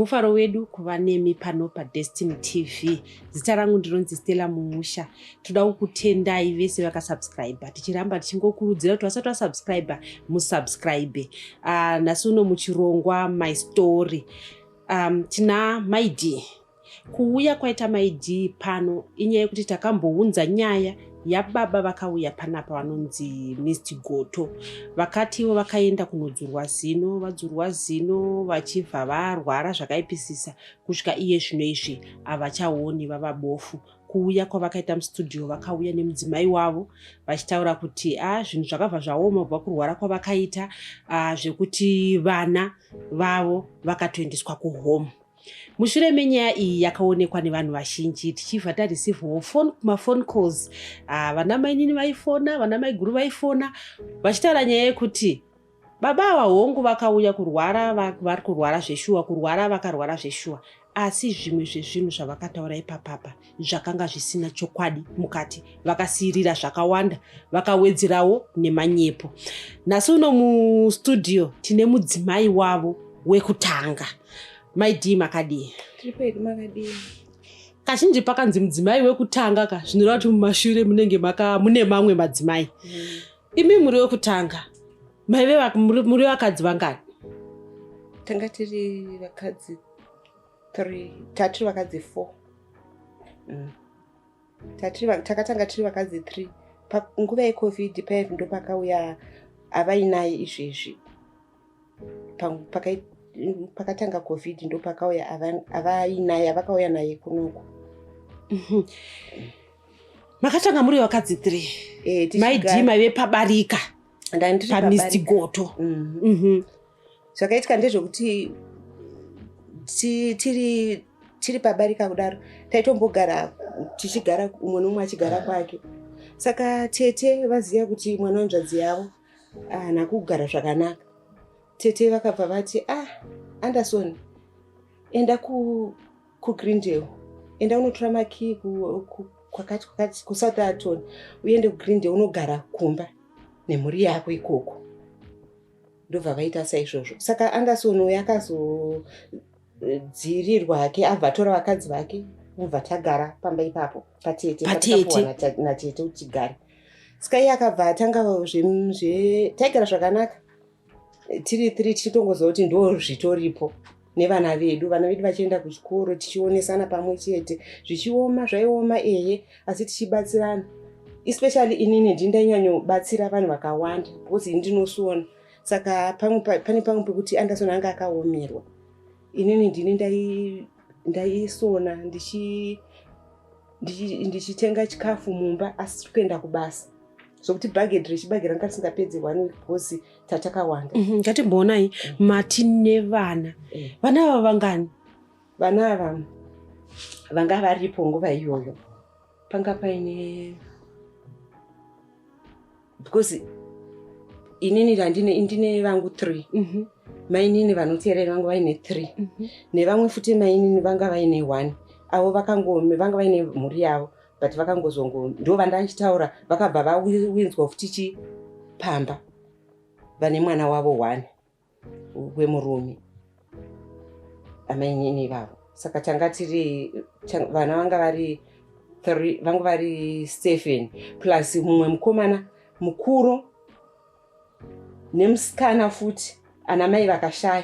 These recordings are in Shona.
Mufaro wedu kuva nemi pano paDestiny TV. Zita rangu ndinonzi Stella Mumusha. Toda kukutendai vese vakasubscribe. Tichiramba tichingokurudzira kuti vasati vasubscribe musubscribe. Nhasi uno muchirongwa My Story. Tina Mai D. Kuuya kwaita Mai D pano inyaya yekuti takambounza nyaya yababa vakauya panapa vanonzi Mr Goto. Vakati ivo vakaenda kunodzurwa zino, vadzurwa zino vachibva varwara zvakaipisisa kusvika iye zvino izvi havachaoni, vava bofu. Kuuya kwavakaita mustudio vakauya nemudzimai wavo vachitaura kuti zvinhu zvakabva zvaoma kubva kurwara kwavakaita, zvekuti vana vavo vakatoendeswa kuhome. Mushure menyaya iyi yakaonekwa nevanhu vazhinji, tichibva tareceivewo mafone calls. Vana mainini vaifona, vana maiguru vaifona vachitaura nyaya yekuti baba ava hongu vakauya kurwara, vari kurwara zveshuwa, kurwara vakarwara zveshuwa, asi zvimwe zvezvinhu zvavakataura ipapapa zvakanga zvisina chokwadi mukati, vakasiyirira zvakawanda, vakawedzerawo nemanyepo. Nhasi uno mustudio tine mudzimai wavo wekutanga. Mai D, makadii? Tiri pedu, makadii? Kazhinji pakanzi mudzimai wekutanga ka, zvinoreva kuti mumashure munenge mune mamwe madzimai. Imi muri wekutanga, maive muri vakadzi vangani? Tanga tiri vakadzi 3, tatiri vakadzi 4. Takatanga tiri vakadzi 3. Panguva yeCovid paya ndo pakauya avainaye izvezvi. Pakatanga COVID ndo pakauya avainaye, avakauya naye kunoku. Makatanga muri vakadzi 3? Mai D, maive pabarika Ndandiri paMr pabarika. Goto? Zvakaitika ndezvekuti tiri pabarika kudaro, taitombogara tichigara umwe nomumwe achigara kwake. Saka tete vaziva kuti mwana wanzvadzi yavo haana kugara zvakanaka, tete vakabva vati, "Ah, Anderson, enda kuGreendale, enda unotora makii kwakati kwakati kuSoutherton, uende kuGreendale unogara kumba nemhuri yako ikoko." Ndobva vaita saizvozvo. Saka Anderson uyu akazodzirirwa hake, abva atora vakadzi vake, obva tagara pamba ipapo patete. Patete. Patakapuwa natete kuti tigare. Saka iye akabva atanga taigara zvakanaka tiri three, tichitongoziva kuti ndo zvitoripo nevana vedu, vana vedu vachienda kuchikoro, tichionesana pamwe chete. Zvichioma, zvaioma ehe, asi tichibatsirana, especially inini ndini ndainyanyobatsira vanhu vakawanda because ini ndinosona. Saka pane pamwe pekuti Anderson anga akaomerwa, inini ndini ndaisona ndichitenga chikafu mumba, asi tiri kuenda kubasa, zvokuti bhagedhi rechibage ranga risingapedzi one week because tatakawanda. Ngatimboonai, mati nevana. Vana ava vangani? Vana ava vanga varipo nguva iyoyo panga paine, because inini randine ndine vangu three, mainini vanoteerera vangu vaine three, nevamwe futi mainini vanga vaine one. Avo vakango vanga vaine mhuri yavo, but vakangozongo ndo vandanchitaura, vakabva vawinzwa futi chipamba vane mwana wavo one wemurume, amainini vavo. Saka tanga tiri vana vanga vari three, vanga vari seven, plus mumwe mukomana mukuru nemusikana futi ana mai vakashaya.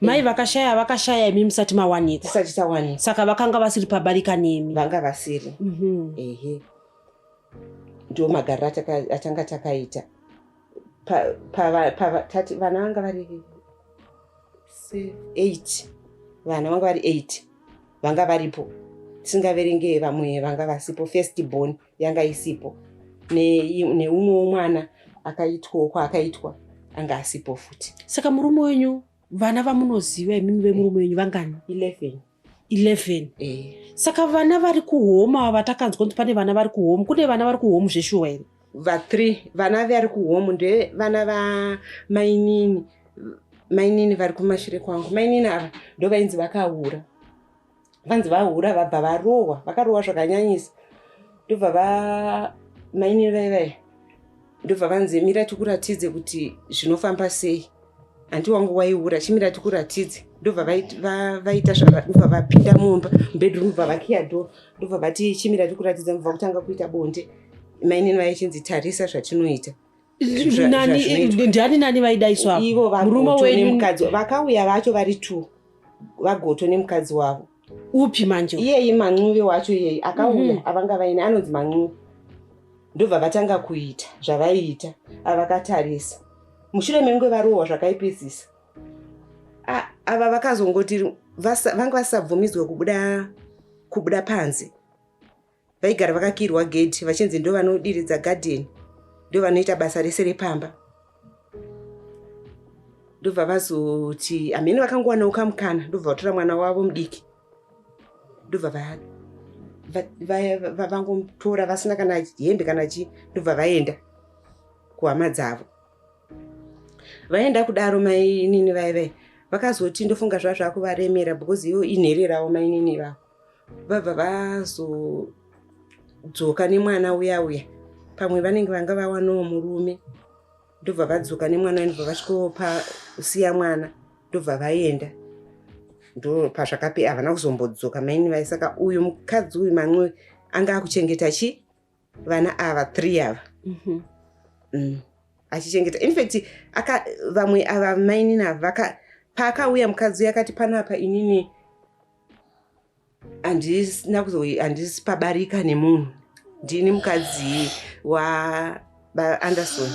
Mai vakashaya, vakashaya imi musati mawanikwa? Tisati tawanikwa. Saka vakanga vasiri pabarika nemi? Vanga vasiri. Ehe, ndo magariro atanga takaita. Tati vana vanga vari eight, vana vanga vari eight vanga varipo, tisingaverenge vamwe vanga vasipo. First born yanga isipo, neumwewo mwana akaitwawo kwaakaitwa anga asipo futi. Saka murume wenyu, vana vamunoziva imimi vemurume wenyu vangani? 11. 11? Eh. Saka vana vari kuhome ava vatakanzwa kuti pane vana vari kuhome, kune vana vari kuhome zveshuwa here? Va3 vana vari kuhome ndevana vamainini, mainini vari kumashure kwangu. Mainini ava ndo vainzi vakaura, vanzi vahura, vabva varohwa, vakarohwa zvakanyanyisa. Ndobva va mainini vaivai ndobva vanzi, "Mira tikuratidze kuti zvinofamba sei." Handi wangu waiura, chimira tikuratidze. Ndobva vaita ndobva vapinda mumba mubedroom, ndobva vakiya door, ndobva vati chimira tikuratidze, ndobva kutanga kuita bonde. Mainini vaichinzi tarisa zvatinoita. Ndiani nani vaidaiswa? Ivo vamurume wenyu nemukadzi vakauya vacho vari two, vaGoto nemukadzi wavo. Upi manje? Iyeyi Mancuve wacho, iyeyi akauya. Avanga vaine anonzi Mancuve. Ndobva vatanga kuita zvavaiita avakatarisa, mushure mengue varohwa zvakaipisisa. Ava vakazongoti vanga vasisabvumidzwe kubuda panze. Vaigara vakakirwa gedhi, vachinzi ndo vanodiridza gadheni, ndo vanoita basa rese repamba. Ndobva vazoti hamene vakangowanawo kamukana, ndobva vatora mwana wavo mudiki, ndobva vangomutora vasina kana hembe kana chii, ndobva vaenda kuhama dzavo. Vaenda kudaro, mainini vaivai vakazoti ndofunga zvava zvakuvaremera, because ivo inhererawo mainini vavo. Vabva vazodzoka nemwana uya uya, pamwe vanenge vanga vawanawo murume. Ndobva vadzoka nemwana, ndobva vasvikopa siya mwana, ndobva vaenda. Ndo pazvakape, havana kuzombodzoka maini vai. Saka uyu mukadzi uyu Mancuve anga akuchengeta chi vana ava three ava. Achichengeta. In fact, aka vamwe ava mainini ava vaka paakauya mukadzi uyu akati, "Panapa inini handisina kuzo, handisi pabarika nemunhu. Ndini mukadzi waAnderson.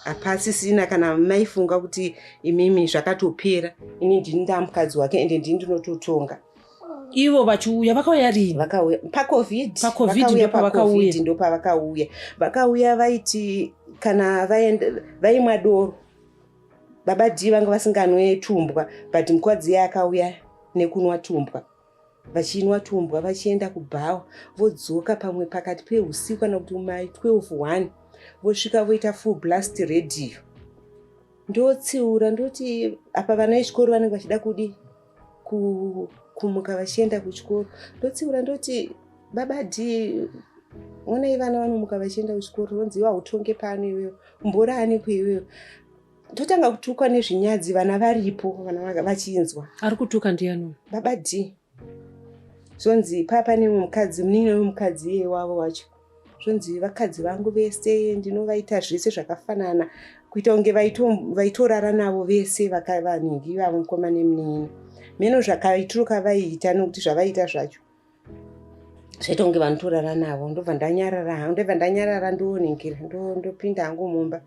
Hapasisina kana maifunga kuti imimi zvakatopera. Ini ndini ndamukadzi wake, ende ndini ndinototonga." Ivo vachiuya, vakauya rini? Vakauya paCovid. PaCovid. Vakauya. Ndopavakauya. PaCovid ndopavakauya. Vakauya vaiti kana vaenda vaimwa doro. Baba D vanga vasinganwe tumbwa, but mukadzi iye akauya nekunwa tumbwa. Vachinwa tumbwa, vachienda kubhawa, vodzoka pamwe pakati peusiku kana kuti ma 12 1, vosvika voita full blast radio. Ndotsiura, ndoti apa vana vechikoro vanenge vachida kudi kumuka vachienda kuchikoro. Ndotsiura, ndoti, "Baba D, onai vana vanomuka vachienda kuchikoro." Ronzi, "Iwe hautonge pano, iwewe umbori aniko iwewe?" Totanga kutukwa nezvinyadzi, vana varipo, vana vachinzwa. Ari kutuka ndiani? Baba D. Zvonzi papa nemumwe mukadzi, munin'ina wemukadzi iye wavo wacho. Zvonzi vakadzi vangu vese ndinovaita zvese zvakafanana, kuita kunge vaitorara navo vese vanhingi ivavo, mukoma nemunin'ina. Meno zvakaituruka vaiita, nokuti zvavaiita zvacho zvaita kunge vanotorara navo. Ndobva ndanyarara hangu, ndobva ndanyarara, ndoningira, ndopinda hangu mumba.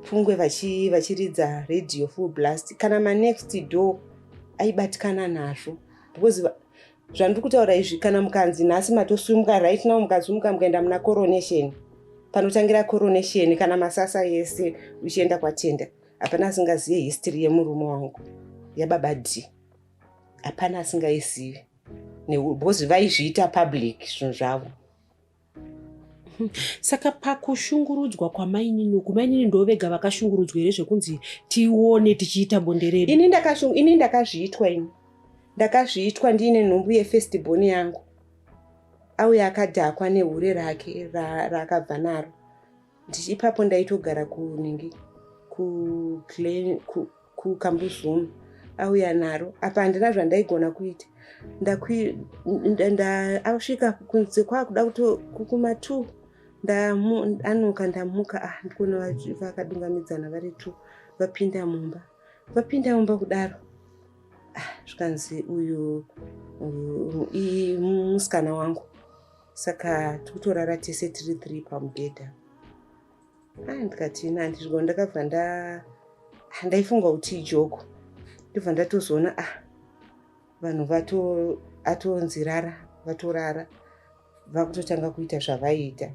Pfungwe vachiridza radio full blast, kana manext door aibatikana nazvo, because zvandiri kutaura izvi, kana mukanzi nhasi matosumuka right now, mukasumuka mukaenda muna Coronation, panotangira Coronation kana Masasa yese uchienda kwaTenda, hapana asingazive history yemurume wangu, yababa D. Hapana asingaizivi, because vaizviita public zvinhu zvavo. Saka pakushungurudzwa kwamainini uku, mainini ndo vega vakashungurudzwa here zvekunzi tione tichiita bonde redu? Ini ndakazviitwa. Ini ndakazviitwa ndiine nhumbu yefirst born yangu. Auya akadhakwa nehure rake raakabva naro. Ipapo ndaitogara kuningi, kuKambuzuma. Auya naro apa, handina zvandaigona kuita. Asvika kunze kwakuda kuma 2, anuka. Ndamuka, ah, ndikuona vakadungamidzana vari two, vapinda mumba. Vapinda mumba kudaro, ah, zvikanzi uyu musikana wangu, saka tikutorara tese tiri three pamubhedha. Ah, ndikati ina handizvigona. Ndakabva ndaifunga kuti ijoke. Ndobva ndatozoona, ah, vanhu vato atonzi rara, vatorara, vakutotanga kuita zvavaiita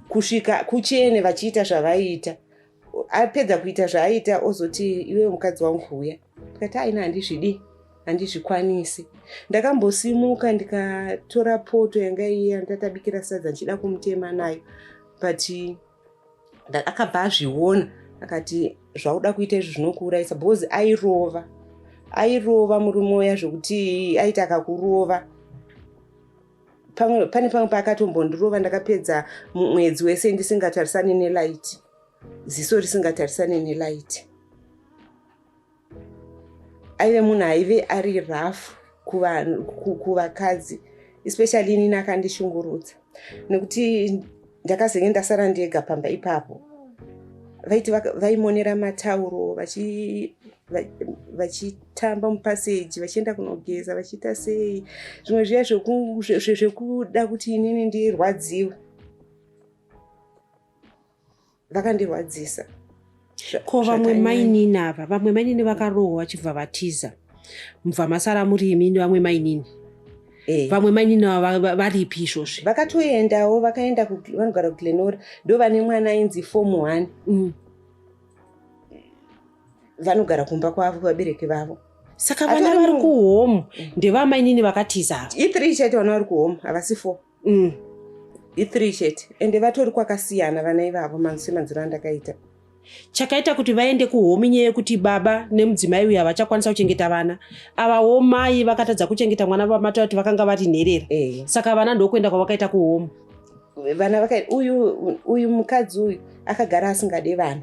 kusvika kuchene. Vachiita zvavaiita, apedza kuita zvaaita, ozoti, "Iwewe mukadzi wangu, uya." Ndikati, "Aina, handizvidi, handizvikwanisi." Ndakambosimuka ndikatora poto yanga iya ndatabikira sadza, ndichida kumutema nayo, but akabva azviona, akati, "Zvauda kuita izvi zvinokuurayisa," because airova, airova murume uya zvokuti aiti akakurova. Pane pamwe paakatombondirova, ndakapedza mwedzi wese ndisingatarisani nelight, ziso risingatarisani nelight. Aive munhu aive ari rough kuvakadzi, especially inini akandishungurudza nekuti ndakazenge ndasara ndega pamba ipapo. Vaiti vaimonera matauro, vachitamba mupaseji, vachienda kunogeza, vachiita sei, zvimwe zviya zvekuda kuti inini ndirwadziwe. Vakandirwadzisa. Ko vamwe mainini ava, vamwe mainini vakarohwa vachibva vatiza, mubva masara muri imi nevamwe mainini? Vamwe mainini ava varipi izvozvi? Vakatoendawo, vakaenda, vanogara kuGlenora, ndo vane mwana ainzi form 1. Vanogara kumba kwavo, vabereki vavo. Saka vana vari kuhome ndevamainini vakatiza ava? I3 chete vana vari kuhome, havasi 4. I3 chete, ende vatori kwakasiyana vana ivavo, semanziro andakaita. Chakaita kuti vaende kuhome inyaya yekuti baba nemudzimai uyu havachakwanisa kuchengeta vana avawo. Mai vakatadza kuchengeta mwana, vamataura kuti vakanga vari nherera. Saka vana ndokuenda kwavakaita, kuhome. Vana vaka uyu mukadzi uyu akagara asingade vana,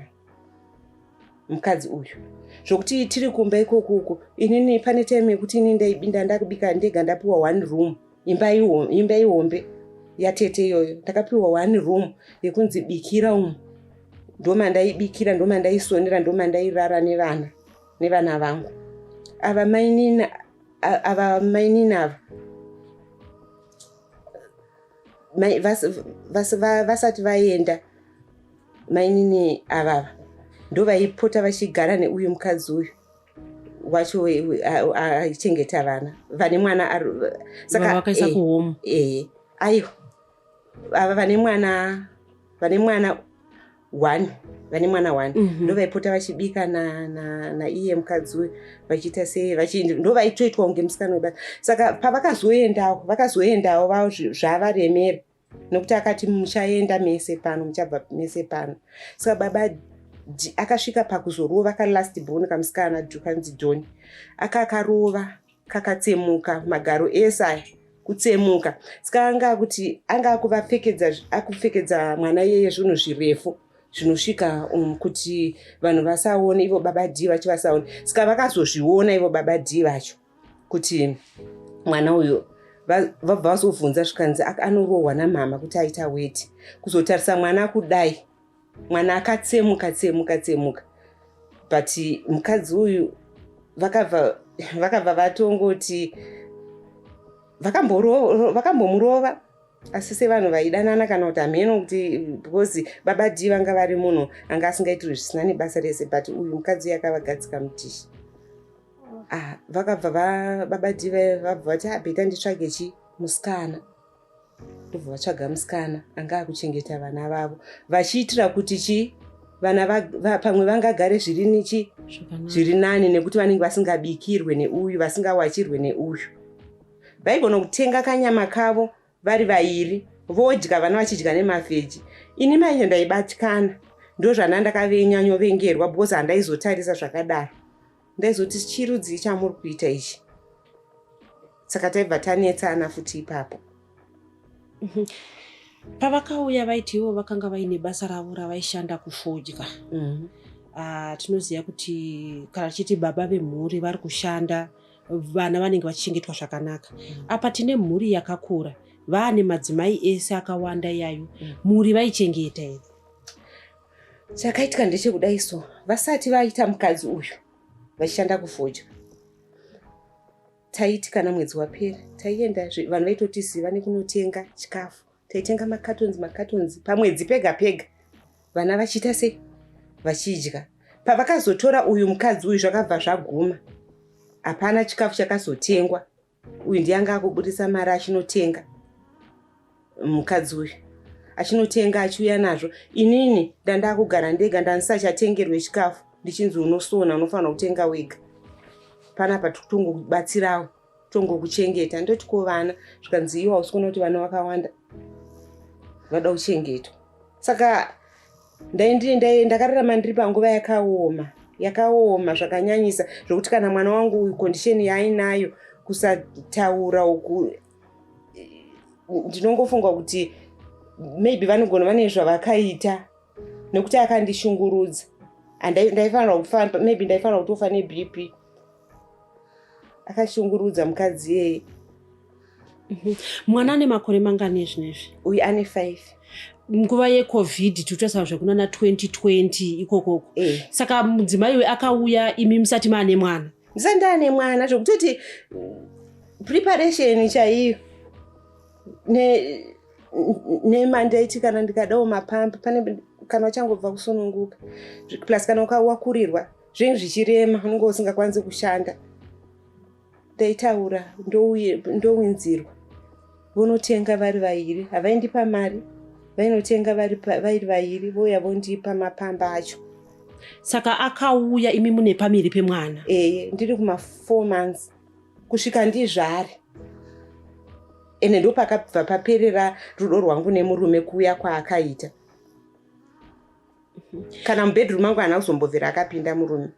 mukadzi uyu, zvokuti tiri kumba ikokuko, inini pane time yekuti inini ndaibinda ndakubika ndega. Ndapiwa one room, imba ihombe yatete iyoyo. Ndakapiwa one room yekunzi bikira umu. Ndomandaibikira, ndomandaisonera, ndomandairara nevana vangu. Ava mainini ava vasati vaenda, mainini avava ndo vaipota vachigara neuyu mukadzi uyu wacho aichengeta vana vane mwana. Saka vakaisa kuhome? Eh, aiwa, ava vane mwana one, vane mwana one. Ndo vaipota vachibika naiye mukadzi uyu, vachiita sei, ndo vaitoitwa kunge musikana webasa. Saka pavakazoendawo, vakazoendawo zvavaremera nokuti akati, "Muchaenda mese pano, muchabva mese pano." Saka baba akasvika pakuzorova kalast born kamusikana kanzi John. Akakarova kakatsemuka magaro ese aya, kutsemuka. Saka anga kuti anga akuvapfekedza, akupfekedza mwana iyeye zvinhu zvirefu zvinosvika kuti vanhu vasaone, ivo baba D vacho vasaone. Saka vakazozviona ivo baba D vacho kuti mwana uyu, vabva vazobvunza, zvikanzi anorohwa namama kuti aita weti. Kuzotarisa mwana kudai, mwana akatsemuka, tsemuka, tsemuka. But mukadzi uyu vakabva vatongoti vakambomurova, asi sevanhu vaidanana kana kuti hameno kuti, because baba D vanga vari munhu anga asingaitirwi zvisina nebasa rese, but uyu mukadzi uyu akavagadzika mutishi. Ah, vakabva baba D vabva vati, "Ah, better nditsvage chi musikana." Ndobva vatsvaga musikana anga akuchengeta vana vavo, vachiitira kuti chi vana pamwe vangagare zviri nichi zviri nani, nekuti vanenge vasingabikirwe neuyu, vasingawachirwe neuyu. Vaigona kutenga kanyama kavo vari vairi, vodya, vana vachidya nemaveggie. Ini manje ndaibatikana, ndo zvana ndakavenyanyovengerwa, because handaizotarisa zvakadaro. Ndaizoti, "Chirudzii chamuri kuita ichi?" Saka taibva tanetsana futi ipapo. Pavakauya vaiti ivo vakanga vaine basa ravo ravaishanda kufodya. Ah, tinoziva kuti kana tichiti baba vemhuri vari kushanda, vana vanenge vachichengetwa zvakanaka. Apa tine mhuri yakakura, vaane madzimai ese akawanda iyayo. Mhuri vaichengeta here? Chakaitika ndechekudai so, vasati vaita mukadzi uyu, vachishanda kufodya, taiti kana mwedzi wapera taienda, vanhu vaitotiziva nekunotenga chikafu. Taitenga macartons, macartons pamwedzi pega pega, vana vachiita sei, vachidya. Pavakazotora uyu mukadzi uyu, zvakabva zvaguma, hapana chikafu chakazotengwa. Uyu ndiye anga akubudisa mari achinotenga, mukadzi uyu achinotenga, achiuya nazvo. Inini ndandakugara ndega, ndandisachatengerwe chikafu, ndichinzi, "Unosona, unofanira kutenga wega panapa, tongokubatsirawo, tongokuchengeta." Ndoti, "Ko vana?" Zvikanzi, "Iwo hausi kuona kuti vana vakawanda vada kuchengetwa?" Saka ndakararama ndiri panguva yakaoma, yakaoma zvakanyanyisa, zvokuti kana mwana wangu uyu, condition yaainayo, kusataura uku, ndinongofunga kuti maybe vanogona vane zvavakaita, nekuti akandishungurudza. Ndaifanira kufa, maybe ndaifanira kutofa neBP. Akashungurudza mukadzi iyeye. Mwana ane makore mangani ezvinezvi? Uyu ane 5. Nguva yeCovid, tikutarisa zvekunana 2020 ikokoko. Saka mudzimai uyu akauya imi musati maane mwana? Ndisati ndaane mwana, zvokutoti preparation chaiyo nemandaiti kana ndikadawo mapampa pane kana uchangobva kusununguka, plus kana wakurirwa, zvinenge zvichirema, unenge usingakwanisi kushanda. Ndaitaura ndowinzirwa, vonotenga vari vairi. Havaindipa mari, vainotenga vari vairi, vouya vondipa mapamba acho. Saka akauya imi mune pamiri pemwana? Eye, ndiri kuma 4 months kusvika ndizvare. Ende ndopakabva paperera rudo rwangu nemurume, kuuya kwaakaita. Kana mubedroom mangu haana kuzombobvira akapinda murume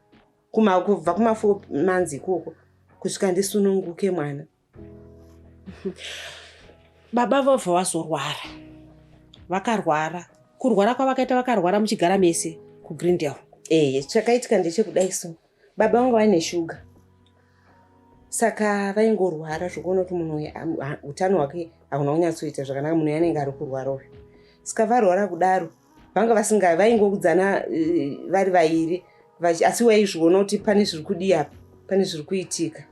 kubva kuma 4 months ikoko kusvika ndisununguke mwana. Baba vobva vazorwara. Vakarwara, kurwara kwavakaita, vakarwara muchigara mese kuGreendale? Eye, chakaitika ndechekudai. So baba vangu vaine shuga, saka vaingorwara zvokuona kuti munhu uyu utano hwake hauna kunyatsoita zvakanaka, munhu anenge ari kurwara uyu. Saka varwara kudaro, vanga vasinga vaingoudzana vari vairi, asi waizviona kuti pane zviri kudii apa, pane zviri kuitika.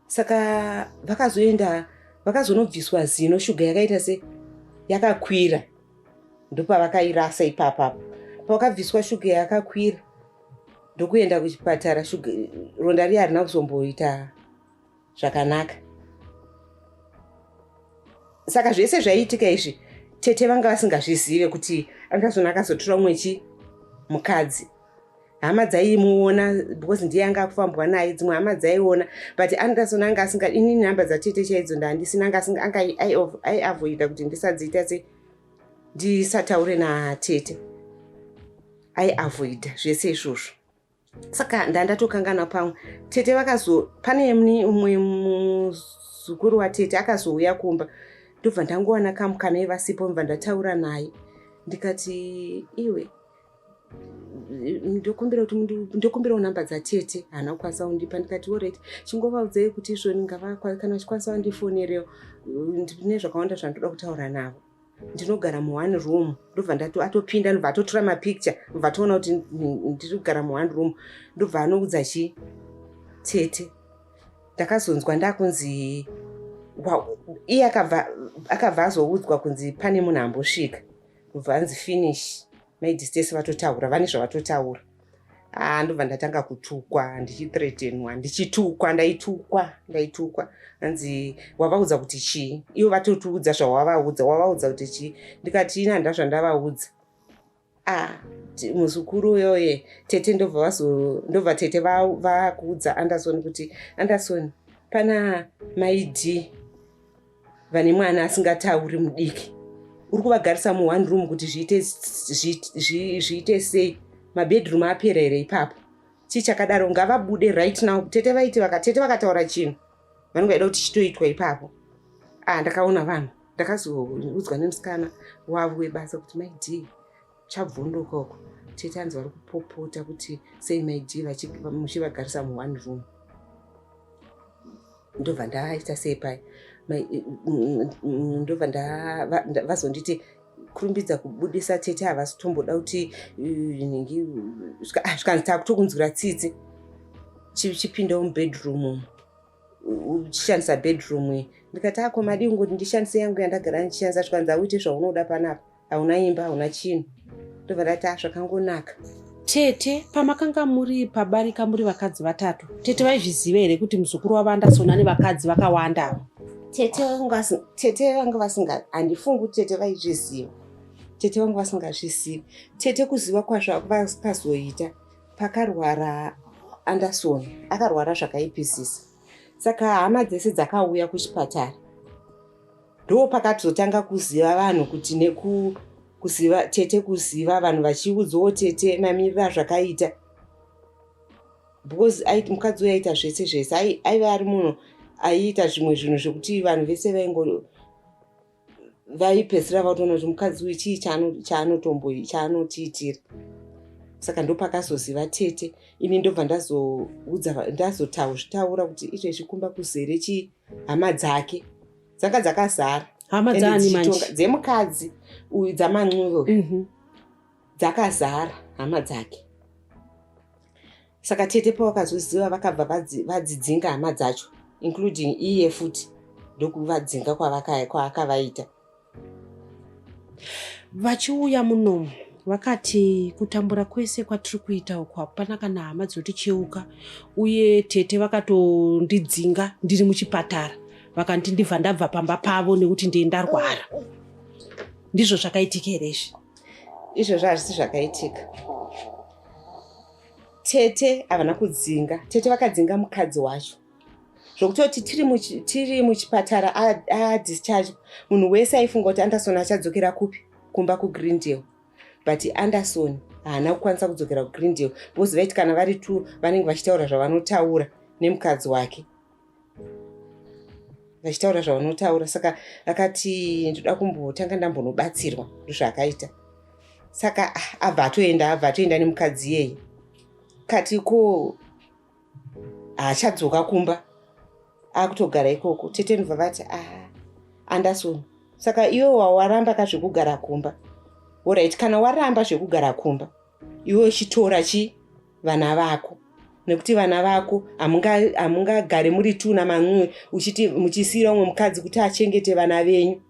Saka vakazoenda, vakazonobviswa zino, shuga yakaita se yakakwira, ndopavakairasa ipapapo. Pavakabviswa shuga yakakwira, ndokuenda kuchipatara, shuga ronda riya harina kuzomboita zvakanaka. Saka zvese zvaiitika izvi, tete vanga vasingazvizive kuti Anderson akazotora umwe chi mukadzi. Hama dzaimuona because ndiye anga akufambwa naye, dzimwe hama dzaiona, but Anderson anga asinga. Inini nhamba dzatete chaidzo ndandisina, anga aiavoida kuti ndisadziita se ndisataure natete, aiavoida zvese izvozvo. Saka ndandatokangana pamwe tete vakazo pane umwe muzukuru watete akazouya kumba, ndobva ndangowana kamukana vasipo, ndobva ndataura naye, ndikati, "Iwe, ndokumbira kuti ndokumbirawo nhamba dzatete." Haana kukwanisa kundipa. Ndikati, "Alright, chingovaudzai kuti izvoni kana vachikwanisa vandifonerewo, ndine zvakawanda zvandoda kutaura navo. Ndinogara muone room." Ndobva ndati atopinda, ndobva atotora mapicture, ndobva atoona kuti ndiri kugara muone room, ndobva anoudza chi tete. Ndakazonzwa ndakunzi iye akabva azoudzwa kunzi pane munhu ambosvika, ndobva anzi, "Finish, maidistesi vatotaura, vane zvavatotaura." Ah, ndobva ndatanga kutukwa, ndichithreatenwa, ndichitukwa, ndaitukwa, ndaitukwa, hanzi, "Wavaudza kuti chii? Ivo vatotiudza zvawavaudza, wavaudza kuti chii?" Ndikati, "Ina handa zvandavaudza." Ah, muzukuru uyoye, tete ndobva vazo ndobva tete vakuudza Anderson kuti, "Anderson, pana maid vane mwana asingatauri mudiki, uri kuvagarisa muone room kuti zviite sei? Mabedroom apera here ipapo? Chii chakadaro? Ngavabude right now." Tete vaiti tete vakataura chinhu, vanenge vaida kuti chitoitwa ipapo. Ah, ndakaona vanhu, ndakazoudzwa nemusikana wavo webasa kuti, "Maid, chabvunduka uko, tete hanzi vari kupopota kuti sei maid muchivagarisa muone room." Ndobva ndaita sei pai, ndobva vazonditi, "Kurumbidza kubudisa tete, havasi kutomboda kuti nhingi." Zvikanzi, "Takutokunzwira tsitsi, chipindawo mubedroom umu, uchishandisa bedroom iyi." Ndikati, "Ako madii kungoti ndishandise yangu yandagara ndichishandisa?" Zvikanzi, "Auite zvaunoda panapa, hauna imba, hauna chinhu." Ndobva ndati, "A, zvakangonaka." Tete, pamakanga muri pabarika muri vakadzi vatatu, tete vaizviziva here kuti muzukuru wavaAnderson ane vakadzi vakawanda ava? Tete vanga vasinga, handifungi kuti tete vaizviziva. Tete vanga vasingazvizivi. Tete kuziva kwazvakazoita pakarwara Anderson, akarwara zvakaipisisa, saka hama dzese dzakauya kuchipatara. Ndo pakatozotanga kuziva vanhu kuti nekuziva tete, kuziva vanhu vachiudzawo tete mamiriro azvakaita, because mukadzi uyu aita zvese zvese, aiva ari munhu aiita zvimwe zvinhu zvekuti vanhu vese vaingo vaipedzisira vatoona kuti mukadzi uyu chii chaanotiitira. Saka ndopakazoziva tete, ini ndobva ndazoudza, ndazotazvitaura kuti izvezvi kumba kuzere chii, hama dzake dzanga dzakazara. Hama Ende dzaani dzichitonga- manje? Dzemukadzi uyu, dzaMancuve uyu. Dzakazara hama dzake. Saka tete pavakazoziva, vakabva vadzidzinga hama dzacho, including iye futi, ndokuvadzinga kwaakavaita. Vachiuya munomu vakati kutambura kwese kwatiri kuita uku hapana kana hama dzinoticheuka, uye tete vakatondidzinga ndiri muchipatara, vakanditi ndibva ndabva pamba pavo nekuti ndiye ndarwara. Ndizvo zvakaitika here izvi? Izvozvo hazvisi zvakaitika. Tete havana kudzinga. Tete vakadzinga mukadzi wacho, zvokutoti tiri muchipatara adischarge, munhu wese aifunga kuti Anderson achadzokera kupi? Kumba kuGreendale. But Anderson haana kukwanisa kudzokera kuGreendale because vaiti kana vari two vanenge vachitaura zvavanotaura nemukadzi wake, vachitaura zvavanotaura. Saka akati, "Ndoda kumbotanga ndambonobatsirwa." Ndozvaakaita. Saka abva atoenda nemukadzi iyeye. Kati ko haachadzoka kumba, akutogara ikoko. Tete ndobva vati, "Ah, Anderson, saka iwe wawaramba ka zvekugara kumba? Alright, kana waramba zvekugara kumba, iwe uchitora chi vana vako, nekuti vana vako hamungagare muri two naMancuve, uchiti muchisiyira umwe mukadzi kuti achengete vana venyu,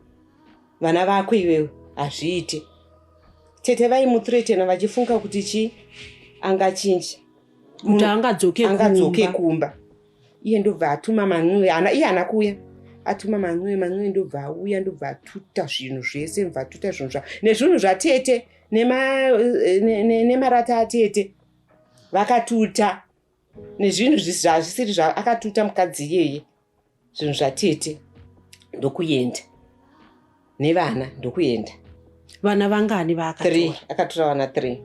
vana vako iwewe, hazviite." Tete vaimuthreatena vachifunga kuti chi angachinja. Kuti angadzoke. Angadzoke kumba. Kumba. Iye ndobva atuma Mancuve. Iye haana kuuya. Atuma Mancuve, Mancuve ndobva auya, ndobva atuta zvinhu zvese, ndobva atuta zvinhu nezvinhu zvatete, nemarata atete vakatuta, nezvinhu zvazvisiri zva akatuta mukadzi iyeye, zvinhu zvatete, ndokuenda nevana, ndokuenda. Vana vangani Three. vaakatora? Akatora vana three.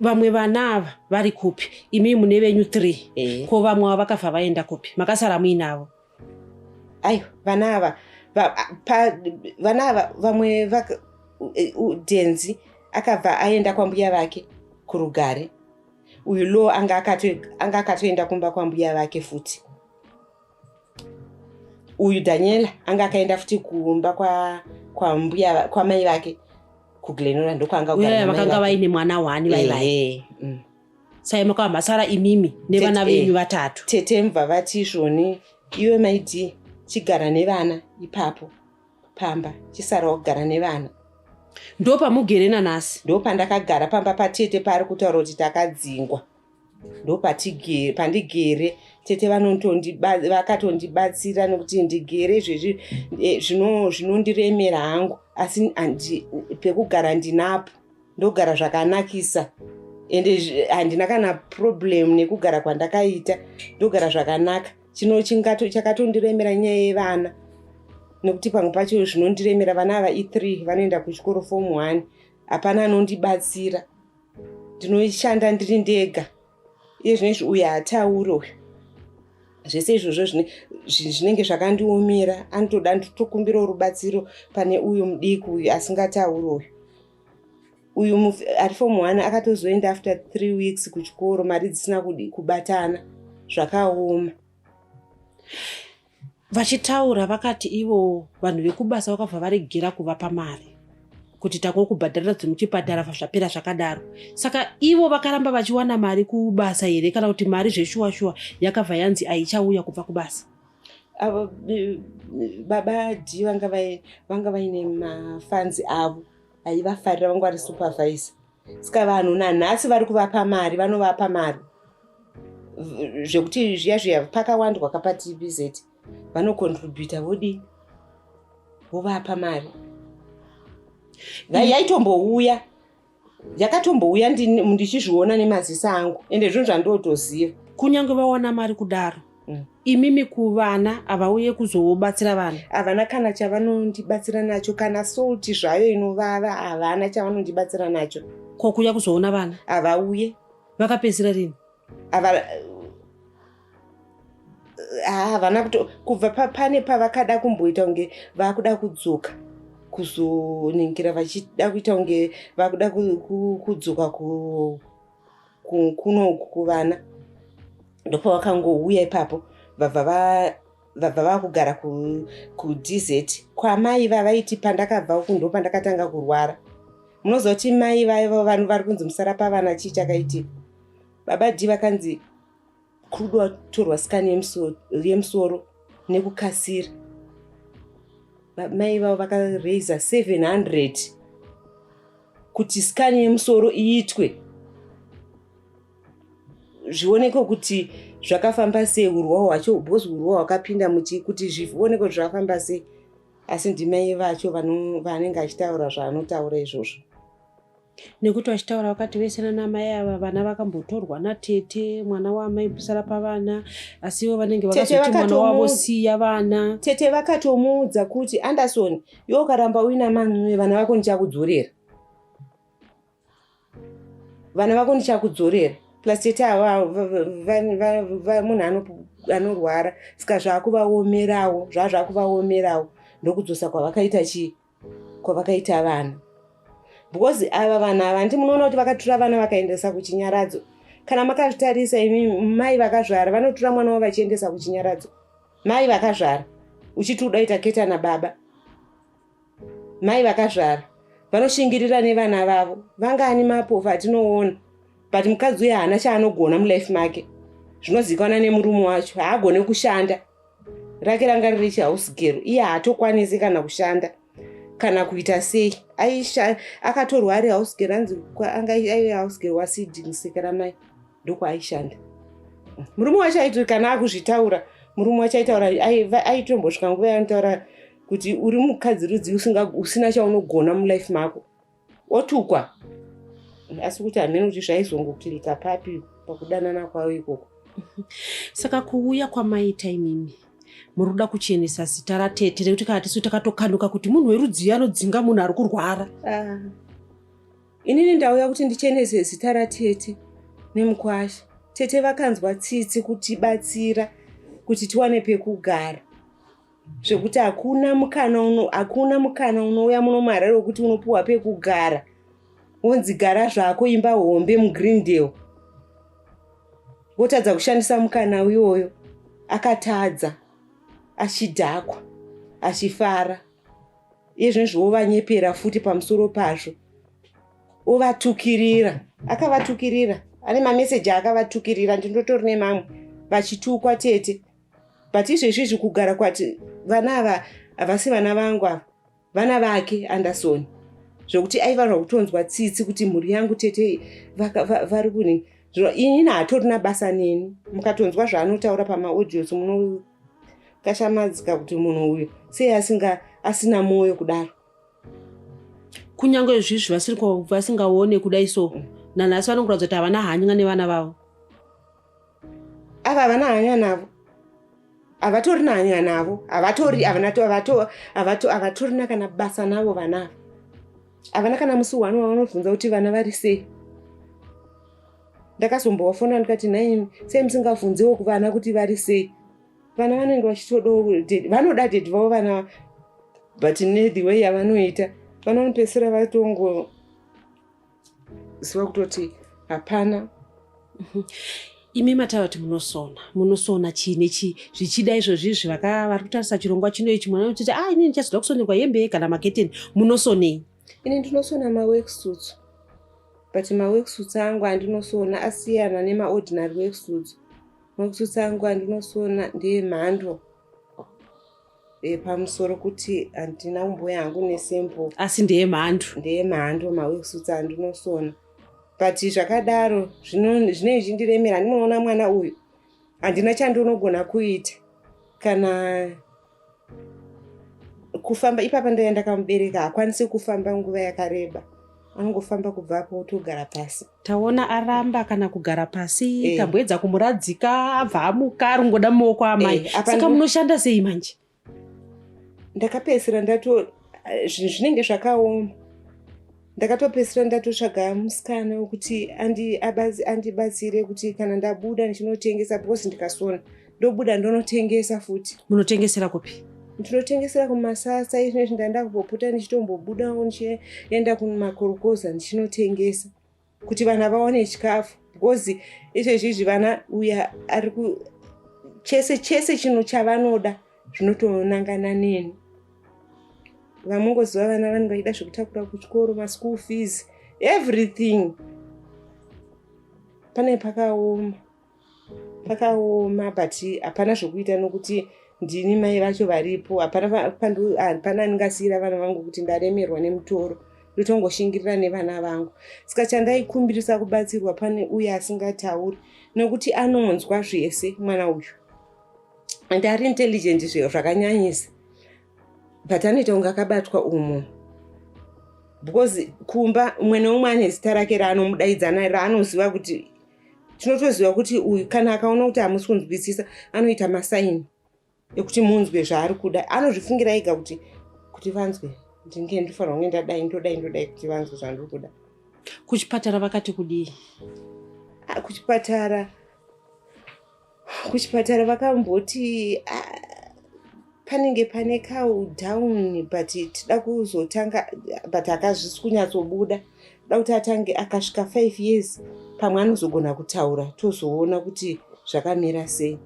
Vamwe vana ava vari kupi? Imi mune venyu three. Eh. Ko vamwe ava vakabva vaenda kupi? Makasara muinavo? Aiwa, vana ava vana ava vamwe Dhenzi akabva aenda kwambuya vake kuRugare. Uyu lo anga akatoenda kumba kwambuya vake futi. Uyu Daniela anga akaenda futi kumba kwambuya, kwamai vake kuGlenora, ndokwanga kugara Uyaya namai vakanga vake. vaine mwana wani vaivai. Ehe. Sai makava masara imimi nevana Tete, venyu vatatu. Tete mubva vati, "Izvoni iwe maidi chigara nevana ipapo pamba, chisarawo kugara nevana." Ndo pamugere nanhasi? Ndo pandakagara pamba patete paari kutaura kuti takadzingwa. Ndo pandigere. Tete vakatondibatsira nekuti ndigere izvezvi zvinondiremera hangu, asi pekugara ndinapo, ndogara zvakanakisa, ende handina kana problem nekugara kwandakaita, ndogara zvakanaka. Chino chakatondiremera nyaya yevana, nekuti pamwe pacho zvinondiremera. Vana ava i3, vanoenda kuchikoro form 1, hapana anondibatsira, ndinoshanda ndiri ndega. Iye zvinoizvi uyu haatauri uyu. Zvese izvozvo zvinenge zvakandiomera. Anotoda nditokumbirawo rubatsiro pane uyu mudiki uyu asingatauri uyu. Uyu ari form 1 akatozoenda after 3 weeks kuchikoro, mari dzisina kubatana, zvakaoma. Vachitaura vakati ivo vanhu vekubasa vakabva varegera kuvapa mari kuti takokubhadharira dzemuchipatara, zvapera zvakadaro. Saka ivo vakaramba vachiwana mari kubasa here, kana kuti mari zveshuwa shuwa yakabva yanzi haichauya kubva kubasa? Avo baba D vanga vaine mafunds avo aivafarira, vanga vari supervisor. Saka vanhu nanhasi vari kuvapa mari, vanovapa mari zvekuti zviya zviya pakawandwa kapaTBZ vanocontributa, vodii, vovapa mari. Yaitombouya, yakatombouya, ndichizviona nemaziso angu, ende zvinhu zvandotoziva. Kunyange vawana mari kudaro, imimi kuvana havauye kuzobatsira vana? Havana kana chavanondibatsira nacho, kana salt zvayo inovava havana chavanondibatsira nacho. Ko kuuya kuzoona vana? Havauye. Vakapedzisira rini? Havana kuto kubva pane pavakada kumboita kunge vakuda kudzoka kuzoningira, vachida kuita kunge vakuda kudzoka. Kunoku kuvana ndopavakangouya ipapo, vabva vakugara kuDZ kwamai vavaiti pandakabva uku ndo pandakatanga kurwara. Munoziva kuti mai vaiva vanhu vari kunzi musara pavana. Chii chakaitika? Baba D vakanzi kuri kutorwa scan yemusoro nekukasira. Mai vavo vakaraisa 700 kuti scan yemusoro iitwe, zvionekwe kuti zvakafamba sei urwa hwacho, because urwa hwakapinda muchi, kuti zvionekwe kuti zvakafamba sei. Asi ndimai vacho vanenge achitaura zvaanotaura izvozvo. Nekuti vachitaura vakati vese nanamai ava vana vakambotorwa natete, mwana waamai kusara pavana, asi ivo vanenge Tete vakazoti mwana wavo siya vana. Tete vakatomuudza kuti, "Anderson, iwe ukaramba uina manwe, vana vako ndichakudzorera, vana vako ndichakudzorera." Plus tete ava munhu anorwara, saka zvakuvaomerawo, zvazvakuvaomerawo. Ndokudzosa kwavakaita chii, kwavakaita vana, because ava vanhu ava, handi munoona kuti vakatora vana vakaendesa kuchinyaradzo? Kana makazvitarisa imi, mai vakazvara vanotora mwana wavo vachiendesa kuchinyaradzo. Mai vakazvara, uchiti uda kuita keta nababa, mai vakazvara vanoshingirira nevana vavo. Vangani mapofu atinoona? But mukadzi uyo haana chaanogona mulife make, zvinozivikanwa nemurume wacho. Haagone kushanda, rake ranga riri chihouse girl. Iye haatokwanisi kana kushanda kana kuita sei. Akatorwa ari house girl, anzi anga aive house girl waSidney Sekeramai, ndokwaaishanda. Murume wacho aiti kana akuzvitaura, murume wacho aitaura, aitombosvika nguva yaanotaura kuti uri mukadzi rudzi usina chaunogona mulife mako, otukwa. Asi kuti hamene kuti zvaizongoclicka papi pakudanana kwavo ikoko. Saka kuuya kwamaita imimi, muri kuda kuchenesa zita ratete, nekuti kana tisu takatokanuka kuti munhu werudziyo anodzinga munhu ari kurwara. Ah. Inini ndauya kuti ndichenese zita ratete nemukwasha. Tete vakanzwa tsitsi kutibatsira kuti tiwane pekugara, zvekuti hakuna mukana uno, hakuna mukana unouya muno muHarare wekuti unopiwa pekugara, wonzi gara zvako, imba hombe muGreendale, wotadza kushandisa mukana iwoyo. Akatadza achidhakwa, achifara. Iye zvinezvi wovanyepera futi pamusoro pazvo, ovatukirira. Akavatukirira, ane mameseji akavatukirira, ndinotori nemamwe vachitukwa tete. But izvezvizvi kugara kwati vana ava havasi vana vangu, ava vana vake Anderson, zvokuti aifanirwa kutonzwa tsitsi kuti mhuri yangu, tete vari kuni. Inini hatorina basa neni. Mukatonzwa zvaanotaura pamaaudios, munokashamadzika kuti munhu uyu sei asinga asina mwoyo kudaro. Kunyange izvizvi vasingaone kudai so, nanhasi vanokuratidza kuti havana hanya nevana vavo. Ava havana hanya navo, havatorina hanya navo, havatori havatorina kana basa navo vana ava. Havana kana musi wani wavanobvunza kuti vana vari sei. Ndakazombovafona ndikati, "Nhaimi, sei musingabvunziwo kuvana kuti vari sei?" Vana vanenge vachitodawo, vanoda daddy vavo vana, but nethe way yavanoita, vanonopedzisira vatongoziva kutoti hapana. Imi mataura kuti munosona, munosona chii nechii? Zvichida izvozvizvi vari kutarisa chirongwa chino ichi, mwana unotiti, "A, inini ndichazoda kusonerwa hembe kana maketeni." Munosonei? Ini ndinosona maworksuits, but maworksuits angu andinosona asiyana nemaordinary worksuits. Worksuits angu andinosona ndeemhando pamusoro, kuti handina kumboya hangu nesample. Asi ndeyemhando. Ndeemhando maworksuits andinosona, but zvakadaro zvinenge zvichindiremera. Handinoona mwana uyu, handina chandinogona kuita kana kufamba. Ipapa ndaiya ndakamubereka, haakwanisi kufamba nguva yakareba, anongofamba kubvapo otogara pasi. Taona aramba kana kugara pasi. Tamboedza kumuradzika, abva amuka, ari kungoda mumaoko amai. Apa Saka munoshanda sei manje? Ndakapedzisira ndato, zvinhu zvinenge zvakaoma, ndakatopedzisira ndatotsvaga musikana wekuti andibatsire kuti kana ndabuda ndichinotengesa, because ndikasona ndobuda ndonotengesa futi. Munotengesera kupi? Ndinotengesera kumasasa. Izvinezvi ndanda kumbopota ndichitombobudawo ndichienda kumakorokoza ndichinotengesa kuti vanhu vaone chikafu. Because izvezvi izvi vana uya ari ku chese chese chinhu chavanoda zvinotonangana neni. Vamongoziva vana vanenge vachida zvekutakura kuchikoro, maschool fees, everything. Pane pakaoma, pakaoma, but hapana zvokuita nokuti ndini mai vacho varipo. Hapana andingasiyira vana vangu kuti ndaremerwa nemutoro. Ndotongoshingirira nevana vangu. Saka chandaikumbirisa kubatsirwa pane uye asingatauri, nekuti anonzwa zvese mwana uyu and ari intelligent zvakanyanyisa, but anoita kunge akabatwa umo because kumba umwe neumwe ane zita rake raanomudaidza, raanoziva kuti tinotoziva kuti uyu kana akaona kuti hamusi kunzwisisa, anoita masaini ekuti munzwe zvaari kuda. Anozvifungira ega kuti vanzwe ndinge ndifanira kunge ndadai, ndodai, ndodai kuti vanzwe zvandiri kuda. Kuchipatara vakati kudii? Ah, kuchipatara vakamboti, ah, panenge pane kaudown, but tida kuzotanga, but akazvisi kunyatsobuda. Da kuti atange akasvika 5 years, pamwe anozogona kutaura, tozoona kuti zvakamira sei.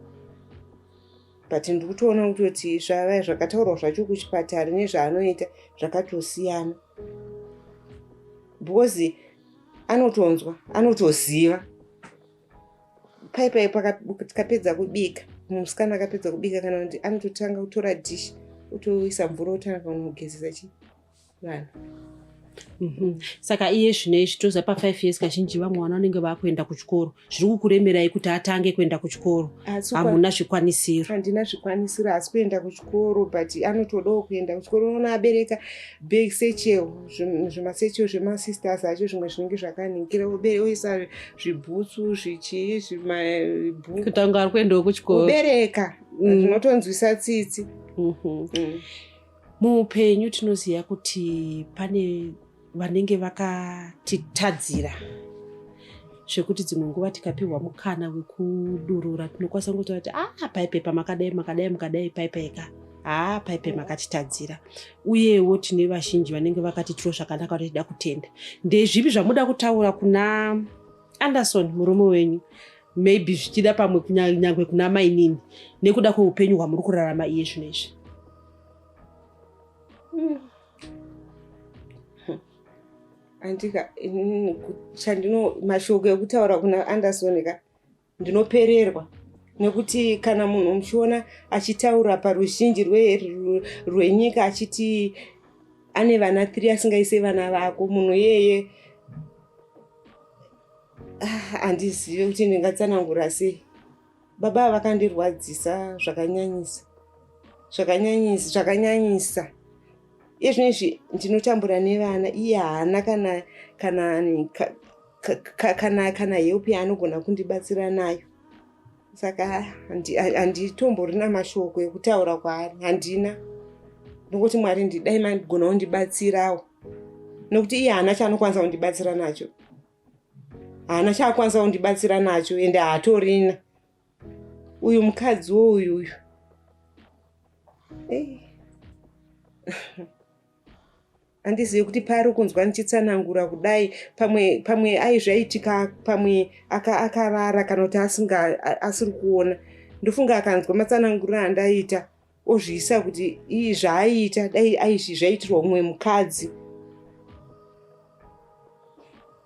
But ndiri kutoona kutoti zvava zvakataurwa zvacho kuchipatara nezvaanoita zvakatosiyana, because anotonzwa, anotoziva. Pai tikapedza kubika, musikana akapedza kubika kana kuti anototanga kutora dhishi, otoisa mvura, otanga kunogezesa chi vanhu. Saka iye zvino izvi toziva pa5 years kazhinji vamwe vana vanenge vakuenda kuchikoro. Zviri kukuremerai kuti atange kuenda kuchikoro? Hamuna zvikwanisiro? Handina zvikwanisiro, asi kuenda kuchikoro, but anotodawo kuenda kuchikoro. Unoona abereka bag, satchel, zvimasatchel zvemasisters acho, zvimwe zvinenge zvakaningira, oisa zvibhutsu, zvichii, zvimabhuku. Kuti anga ari kuendawo kuchikoro. Kubereka zvinotonzwisa tsitsi. Muupenyu tinoziva kuti pane vanenge vakatitadzira zvekuti dzimwe nguva tikapiwa mukana wekudurura tinokwanisa kungotaura kuti, "Ah, paipe pamakadai, makadai, mukadai, paipaika, haa, paipe makatitadzira." Uyewo tine vazhinji vanenge vakatitiro zvakanaka vatida kutenda. Ndezvipi zvamuda kutaura kuna Anderson, murume wenyu, maybe zvichida pamwe kunyangwe kuna mainini, nekuda kweupenyu hwamuri kurarama iye zvino izvi? Andika chandino mashoko ekutaura kuna Anderson ka, ndinopererwa, nekuti kana munhu muchiona achitaura paruzhinji rwenyika achiti ane vana 3 asingaise vana vako, munhu iyeye, ah, handizive kuti ndingatsanangura sei. Baba ava vakandirwadzisa zvakanyanyisa, zvakanyanyisa, zvakanyanyisa. Iye zvino izvi ndinotambura nevana, iye haana kana help yaanogona kundibatsira nayo. Saka handitomborina mashoko ekutaura kwaari, handina. Ndongoti Mwari ndidai magona kundibatsirawo, nokuti iye haana chaanokwanisa kundibatsira nacho, haana chaakwanisa kundibatsira nacho, ende haatorina. Uyu mukadziwo uyu uyu. Ei. Handizivi kuti paari kunzwa ndichitsanangura kudai, pamwe aizvaitika, pamwe akarara kana kuti asiri kuona. Ndofunga akanzwa matsananguriro andaita, ozviisa kuti ii zvaaiita dai aizvi zvaitirwa mumwe mukadzi,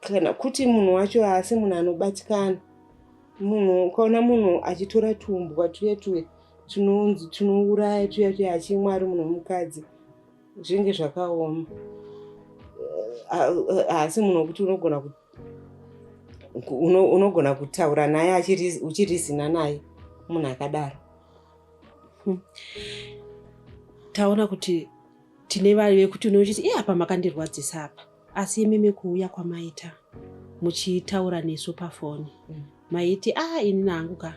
kana kuti munhu wacho haasi munhu anobatikana. Munhu ukaona munhu achitora tumbwa tuya tuya tunonzi tunouraya tuya tuya achimwa ari munhu womukadzi, zvinenge zvakaoma. Haasi munhu wekuti unogona kutaura naye uchirizina naye, munhu akadaro. Taona kuti tine vari vekuti unochiti, "Iye, apa makandirwadzisa apa," asi imimi kuuya kwamaita muchitaura nesu pafoni, maiti, "A, ah, ini nangu ka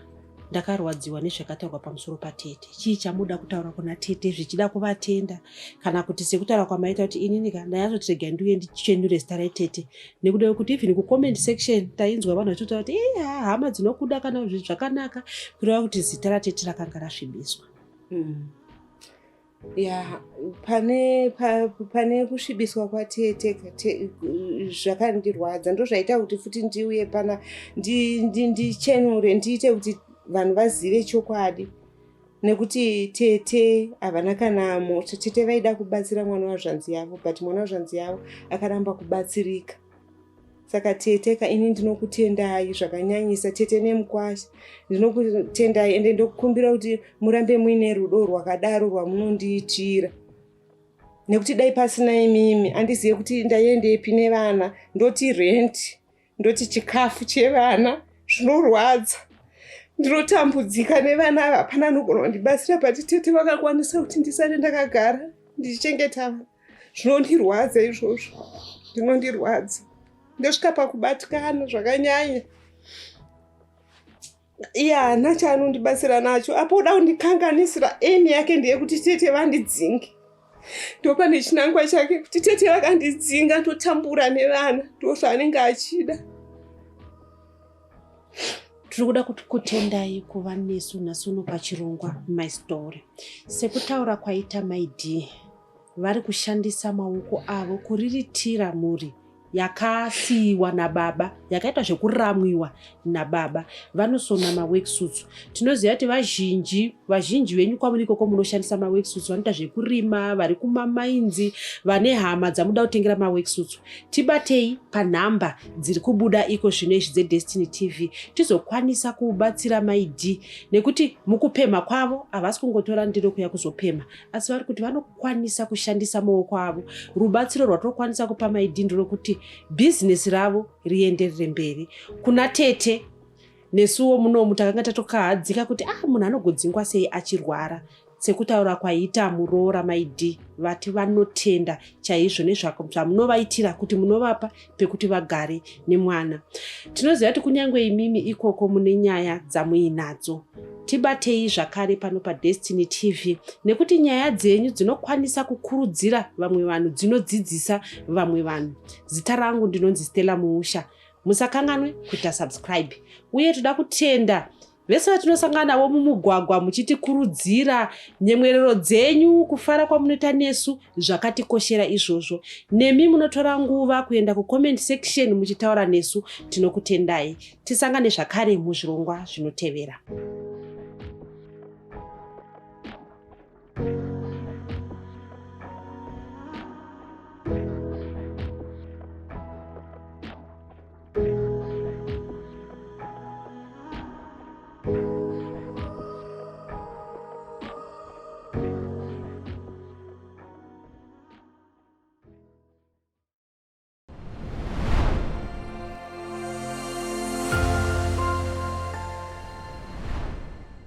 ndakarwadziwa nezvakataurwa pamusoro patete." Chii chamuda kutaura kuna tete, zvichida kuvatenda, kana kuti sekutaura kwamaita kuti, "Inini ka ndanyatsotirega ndiuye ndichenure zita retete," nekuda kwekuti even kucomment section tainzwa vanhu vachitotaura kuti, "Iya, hama dzinokuda kana zvakanaka," kureva kuti zita ratete rakanga rasvibiswa. Ya, pane pa, pane kusvibiswa kwatete zvakandirwadza, ndozvaita kuti futi ndiuye pana ndichenure, ndiite kuti vanhu vazive chokwadi, nekuti tete havana kana mhosva. Tete vaida kubatsira mwana wazvanzi yavo, but mwana wazvanzi yavo akaramba kubatsirika. Saka tete ka, ini ndinokutendai zvakanyanyisa, tete nemukwasha, ndinokutendai, ende ndokukumbira kuti murambe muine rudo rwakadaro rwamunondiitira, nekuti dai pasina imimi handizive kuti ndaiendepi nevana. Ndoti rent, ndoti chikafu chevana, zvinorwadza, ndinotambudzika nevana ava, hapana anogona kundibatsira, but tete vakakwanisa kuti ndisare ndakagara ndichichengeta vana. Zvinondirwadza izvozvo, zvinondirwadza, ndosvika pakubatikana zvakanyanya. Iye haana chaanondibatsira nacho, apo oda kundikanganisira. Aim yake ndeyekuti tete vandidzinge, ndopane chinangwa chake, kuti tete vakandidzinga ndotambura nevana, ndo zvaanenge achida. Tiri kuda kuti kutendai kuva nesu nhasi uno pachirongwa My Story. Sekutaura kwaita Mai D, vari kushandisa maoko avo kuriritira mhuri yakasiyiwa nababa, yakaita zvekuramwiwa nababa. Vanosona maworksuits. Tinoziva kuti vazhinji vazhinji venyu kwamuri ikoko munoshandisa maworksuits, vanoita zvekurima, vari kumamainzi, vane hama dzamuda kutengera maworksuits, tibatei panhamba dziri kubuda iko zvino izvi dzeDestiny TV, tizokwanisa kubatsira Mai D, nekuti mukupemha kwavo havasi kungotora ndiro kuya kuzopemha, asi vari kuti vanokwanisa kushandisa maoko avo. Rubatsiro rwatinokwanisa kupa Mai D nderwekuti bhizinesi ravo rienderere mberi. Kuna tete, nesuwo munomu takanga tatokahadzika kuti ah, munhu anogodzingwa sei achirwara? Sekutaura kwaita muroora Mai D, vati vanotenda chaizvo nezvamunovaitira, kuti munovapa pekuti vagare nemwana. Tinoziva kuti kunyange imimi ikoko mune nyaya dzamuinadzo, tibatei zvakare pano paDestiny TV, nekuti nyaya dzenyu dzinokwanisa kukurudzira vamwe vanhu, dzinodzidzisa vamwe vanhu. Zita rangu ndinonzi Stella Muusha. Musakanganwe kuita subscribe, uye toda kutenda vese vatinosangana navo mumugwagwa muchitikurudzira. Nyemwerero dzenyu, kufara kwamunoita nesu zvakatikoshera izvozvo. Nemi munotora nguva kuenda kucomment section muchitaura nesu, tinokutendai. Tisangane zvakare muzvirongwa zvinotevera.